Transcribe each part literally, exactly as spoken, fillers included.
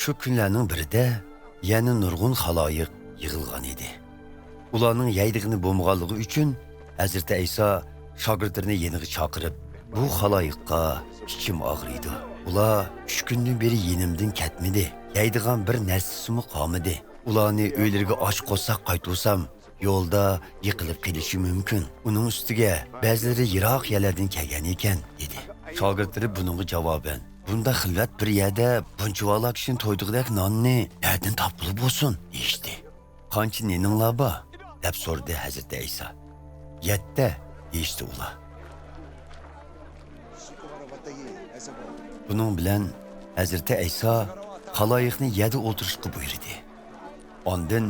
شۇ كۈنلەرنىڭ بىرىدە يەنە نۇرغۇن خالايىق يىغىلغان ئىدى. ئۇلارنىڭ يەيدىغىنى بولمىغانلىقى ئۈچۈن، ھەزرىتى ئەيسا شاگىرتلىرىنى يېنىغا چاقىرىپ، بۇ خالايىققا ئىچىم ئاغرىيدۇ. ئۇلار ئۈچ كۈندىن بېرى يېنىمدىن كەتمىدى. يەيدىغان بىر نەرسىسىمۇ قالمىدى. ئۇلارنى ئۆيلىرىگە ئاچ قورساق قايتۇرسام، يولدا يىقىلىپ قېلىشى مۇمكىن. ئۇنىڭ ئۈستىگە بەزىلىرى يىراق يەرلەردىن كەلگەن ئىكەن، دېدى. شاگىرتلىرى بۇنىڭغا جاۋابەن، بۇنداق خىلۋەت بىر يەردە بۇنچىۋالا كىشىنى تويدۇرغۇدەك ناننى نەدىن تاپقىلى بولسۇن؟ دېيىشتى. قانچە نېنىڭلار بار؟ دەپ سورىدى ھەزرىتى ئەيسا. يەتتە، دېيىشتى ئۇلار. بۇنىڭ بىلەن ھەزرىتى ئەيسا خالايىقنى يەردە ئولتۇرۇشقا بۇيرۇدى. ئاندىن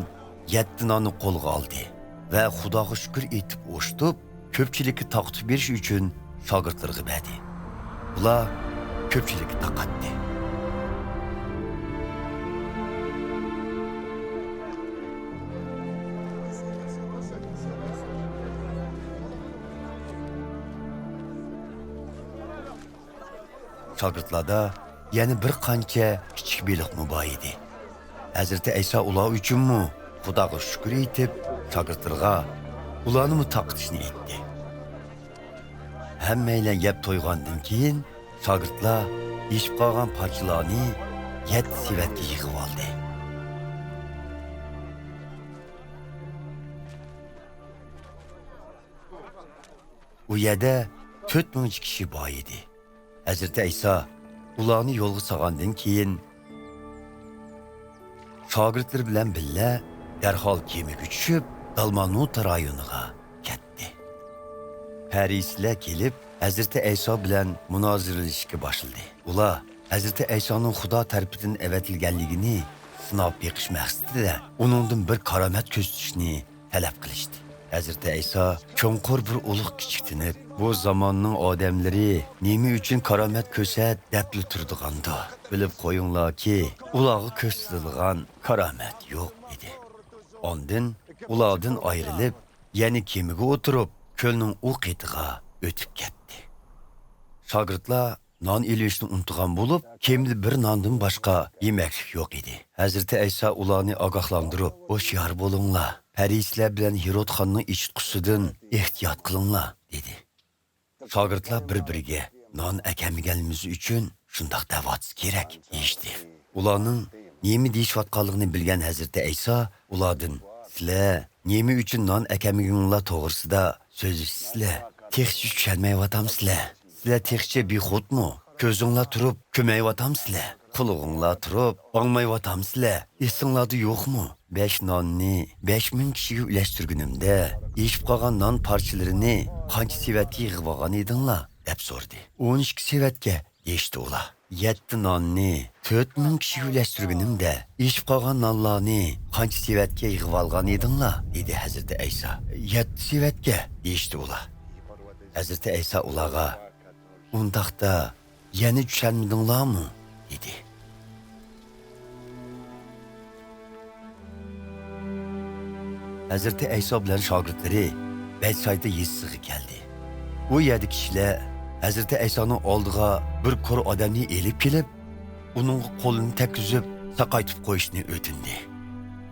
يەتتە ناننى قولىغا ئالدى ۋە خۇداغا شۈكۈر ئېيتىپ ئوشتۇپ، كۆپچىلىككە تارقىتىپ بېرىش ئۈچۈن شاگىرتلىرىغا بەردى. ئۇلار كۆپچىلىككە تارقاتتى. شاگىرتلاردا يەنە بىر قانچە كىچىك بېلىقمۇ بار ئىدى. ھەزرىتى ئەيسا ئۇلار ئۈچۈنمۇ خۇداغا شۈكۈر ئېيتىپ، شاگىرتلىرىغا ئۇلارنىمۇ تارقىتىشنى ئېيتتى. ھەممەيلەن يەپ تويغاندىن كېيىن، شاگىرتلار ئېشىپ قالغان پارچىلارنى يەتتە سېۋەتكە يىغىۋالدى. ئۇ يەردە تۆت مىڭچە كىشى بار ئىدى. ھەزرىتى ئەيسا ئۇلارنى يولغا سالغاندىن كېيىن، شاگىرتلىرى بىلەن بىللە دەرھال كېمىگە چۈشۈپ، دالمانۇتا رايونىغا كەتتى. پەرىسىيلەر كېلىپ، ھەزرىتى ئەيسا بىلەن مۇنازىرىلىشىشكە باشلىدى. ئۇلار ھەزرىتى ئەيسانىڭ خۇدا تەرىپىدىن ئەۋەتىلگەنلىكىنى سىناپ بېقىش مەقسىتىدە ئۇنىڭدىن بىر كارامەت كۆرسىتىشنى تەلەپ قىلىشتى. ھەزرىتى ئەيسا چوڭقۇر بىر ئۇلۇغ كىچىكتىنىپ، بۇ زاماننىڭ ئادەملىرى نېمە ئۈچۈن كارامەت كۆرسەت دەپلا تۇرىدىغاندۇ؟ بىلىپ قويۇڭلاركى، ئۇلارغا كۆرسىتىدىغان كارامەت يوق، دېدى. ئاندىن ئۇلاردىن ئايرىلىپ، يەنە كېمىگە ئولتۇرۇپ، كۆلنىڭ ئۇ قېتىغا ئۆتۈپ كەتتى. شاگىرتلار نان ئېلىۋېلىشنى ئۇنتۇغان بولۇپ، كېمىدە بىر ناندىن باشقا يېمەكلىك يوق ئىدى. ھەزرىتى ئەيسا ئۇلارنى ئاگاھلاندۇرۇپ، ھوشيار بولۇڭلار، پەرىسىيلەر بىلەن ھېرود خاننىڭ ئېچىتقۇسىدىن ئېھتىيات قىلىڭلار، دېدى. شاگىرتلار بىر-بىرىگە، نان ئەكەلمىگەنلىكىمىز ئۈچۈن شۇنداق دەۋاتسا كېرەك، دېيىشتى. ئۇلارنىڭ نېمە دېيىشىۋاتقانلىقىنى بىلگەن ھەزرىتى ئەيسا ئۇلاردىن، سىلەر نېمە ئۈچۈن نان ئەكەلمىگىنىڭلار توغرىسىدا سۆزلىشىسىلەر؟ تېخىچە چۈشەنمەيۋاتامسىلەر؟ سىلەر تېخىچە بىخۇدمۇ؟ كۆزۈڭلار تۇرۇپ كۆرمەيۋاتامسىلەر؟ قۇلىقىڭلار تۇرۇپ ئاڭمايۋاتامسىلەر؟ ئېسىڭلاردا يوقمۇ؟ بەش ناننى بەش مىڭ كىشىگە ئۈلەشتۈرگىنىمدە، ئېشىپ قالغان نان پارچىلىرىنى قانچە سېۋەتكە يىغىۋالغان ئىدىڭلار؟ دەپ سورىدى. ئون ئىككى سېۋەتكە، دېيىشتى ئۇلار. يەتتە ناننى تۆت مىڭ كىشىگە ئۈلەشتۈرگىنىمدە، ئېشىپ قالغان نانلارنى قانچە سېۋەتكە يىغىۋالغان ئىدىڭلار؟ دېدى ھەزرىتى ئەيسا. يەتتە سېۋەتكە، دېيىشتى ئۇلار. ھەزرىتى ئەيسا ئۇلارغا، ئۇنداقتا يەنە چۈشەنمىدىڭلارمۇ؟ دېدى. ھەزرىتى ئەيسا بىلەن شاگىرتلىرى بەتسايدا يېزىسىغا كەلدى. ئۇ يەردە كىشىلەر ھەزرىتى ئەيسانىڭ ئالدىغا بىر كور ئادەمنى ئېلىپ كېلىپ، ئۇنىڭغا قولىنى تەگكۈزۈپ، ساقايتىپ قويۇشنى ئۆتۈندى.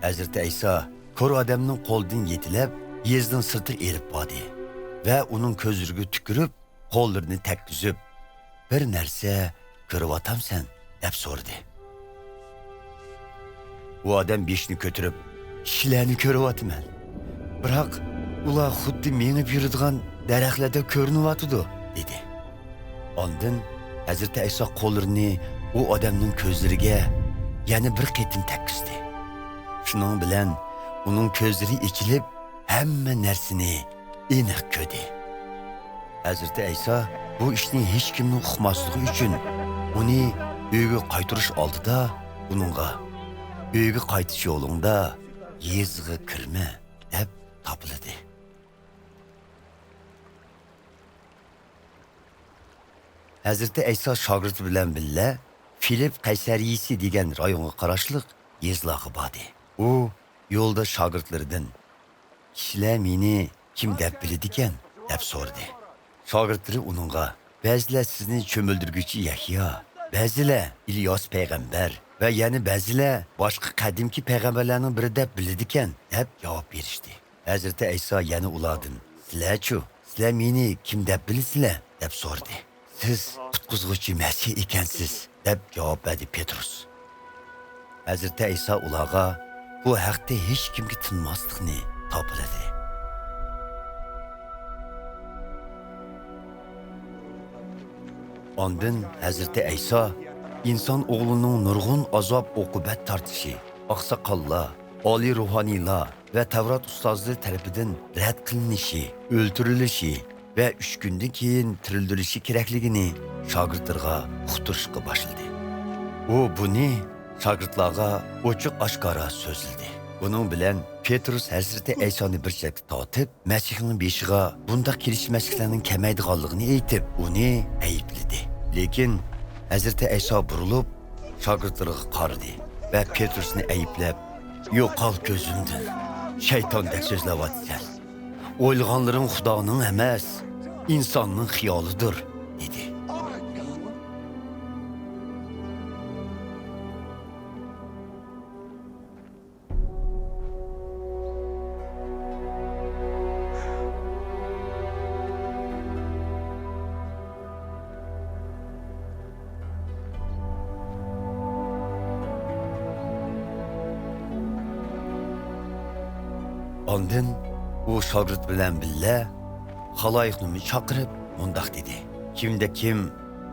ھەزرىتى ئەيسا كور ئادەمنىڭ قولىدىن يېتىلەپ، يېزىنىڭ سىرتىغا ئېلىپ باردى ۋە ئۇنىڭ كۆزلىرىگە تۈكۈرۈپ، قوللىرىنى تەگكۈزۈپ، بىر نەرسە كۆرۈۋاتامسەن؟ دەپ سورىدى. ئۇ ئادەم بېشىنى كۆتۈرۈپ، كىشىلەرنى كۆرۈۋاتىمەن. بىراق، ئۇلار خۇددى مېڭىپ يۈرىدىغان دەرەخلەردەك كۆرۈنۈۋاتىدۇ، دېدى. ئاندىن ھەزرىتى ئەيسا قوللىرىنى ئۇ ئادەمنىڭ كۆزلىرىگە يەنە بىر قېتىم تەگكۈزدى. شۇنىڭ بىلەن ئۇنىڭ كۆزلىرى ئېچىلىپ، ھەممە نەرسىنى ئېنىق كۆردى. ھەزرىتى ئەيسا بۇ ئىشنى ھېچكىمنىڭ ئۇقماسلىقى ئۈچۈن، ئۇنى ئۆيگە قايتۇرۇش ئالدىدا ئۇنىڭغا، ئۆيگە قايتىش يولۇڭدا يېزىغا كىرمە، دەپ تاپىلىدى. ھەزرىتى ئەيسا شاگىرتى بىلەن بىللە فىلىپ قەيسەرىيىسى دېگەن رايونغا قاراشلىق يېزىلارغا باردى. ئۇ يولدا شاگىرتلىرىدىن، كىشىلەر مېنى كىم دەپ بىلىدىكەن؟ دەپ سورىدى. شاگىرتلىرى ئۇنىڭغا، بەزىلەر سىزنى چۆمۈلدۈرگۈچى يەھيا، بەزىلەر ئىلياس پەيغەمبەر، ۋە يەنە بەزىلەر باشقا قەدىمكى پەيغەمبەرلەرنىڭ بىرى دەپ بىلىدىكەن، دەپ جاۋاب بېرىشتى. ھەزرىتى ئەيسا يەنە ئۇلاردىن، سىلەرچۇ؟ سىلەر مېنى كىم دەپ بىلىسىلەر؟ دەپ سورىدى. سىز قۇتقۇزغۇچى مەسىھ ئىكەنسىز، دەپ جاۋاب بەردى پېترۇس. ھەزرىتى ئەيسا ئۇلارغا بۇ ھەقتە ھېچكىمگە تىنماسلىقنى تاپىلىدى. ئاندىن ھەزرىتى ئەيسا ئىنسان ئوغلىنىڭ نۇرغۇن ئازاب-ئوقۇبەت تارتىشى، ئاقساقاللار، ئالىي روھانىيلار ۋە تەۋرات ئۇستازلىرى تەرىپىدىن رەت قىلىنىشى، ئۆلتۈرۈلۈشى ۋە ئۈچ كۈندىن كېيىن تىرىلدۈرۈشى كېرەكلىكىنى شاگىرتلىرىغا ئۇقتۇرۇشقا باشلىدى. ئۇ بۇنى شاگىرتلارغا ئوچۇق-ئاشكارا سۆزلىدى. بۇنىڭ بىلەن پېترۇس ھەزرىتى ئەيسانى بىر چەتكە تارتىپ، مەسىھنىڭ بېشىغا بۇنداق كېلىشمەسلىكلەرنىڭ كەلمەيدىغانلىقىنى ئېيتىپ، ئۇنى ئەيىبلىدى. لېكىن ھەزرىتى ئەيسا بۇرۇلۇپ، شاگىرتلىرىغا قارىدى ۋە پېترۇسنى ئەيىبلەپ، يوقال كۆزۈمدىن، شەيتاندەك سۆزلەۋاتىسەن. ئويلىغانلىرىڭ خۇدانىڭ ئەمەس، ئىنساننىڭ خىيالىدۇر، دېدى. ئاندىن ئۇ شاگىرت بىلەن بىللە خالايىقنىمۇ چاقىرىپ مۇنداق دېدى: كىمدە كىم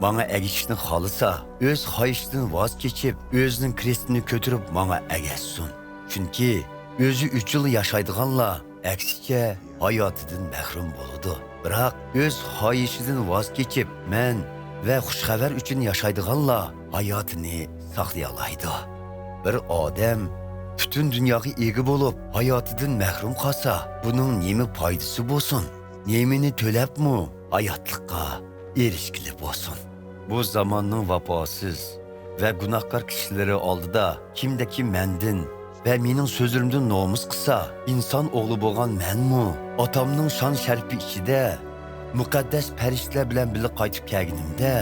ماڭا ئەگىشىشنى خالىسا، ئۆز خاھىشىدىن ۋاز كېچىپ، ئۆزىنىڭ كرېستىنى كۆتۈرۈپ ماڭا ئەگەشسۇن. چۈنكى ئۆزى ئۈچۈنلا ياشايدىغانلار، ئەكسىچە، ھاياتىدىن مەھرۇم بولىدۇ. بىراق ئۆز خاھىشىدىن ۋاز كېچىپ، مەن ۋە خۇش خەۋەر ئۈچۈن ياشايدىغانلار ھاياتىنى ساقلىيالايدۇ. بىر ئادەم پۈتۈن دۇنياغا ئىگە بولۇپ، ھاياتىدىن مەھرۇم قالسا، بۇنىڭ نېمە پايدىسى بولسۇن؟ نېمىنى تۆلەپمۇ ھاياتلىققا ئېرىشكىلى بولسۇن؟ بۇ زاماننىڭ ۋاپاسىز ۋە گۇناھكار كىشىلىرى ئالدىدا كىمدە كىم مەندىن ۋە مېنىڭ سۆزلىرىمدىن نومۇس قىلسا، ئىنسان ئوغلى بولغان مەنمۇ ئاتامنىڭ شان-شەرىپى ئىچىدە مۇقەددەس پەرىشتىلەر بىلەن بىللە قايتىپ كەلگىنىمدە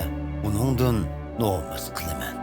ئۇنىڭدىن نومۇس قىلىمەن.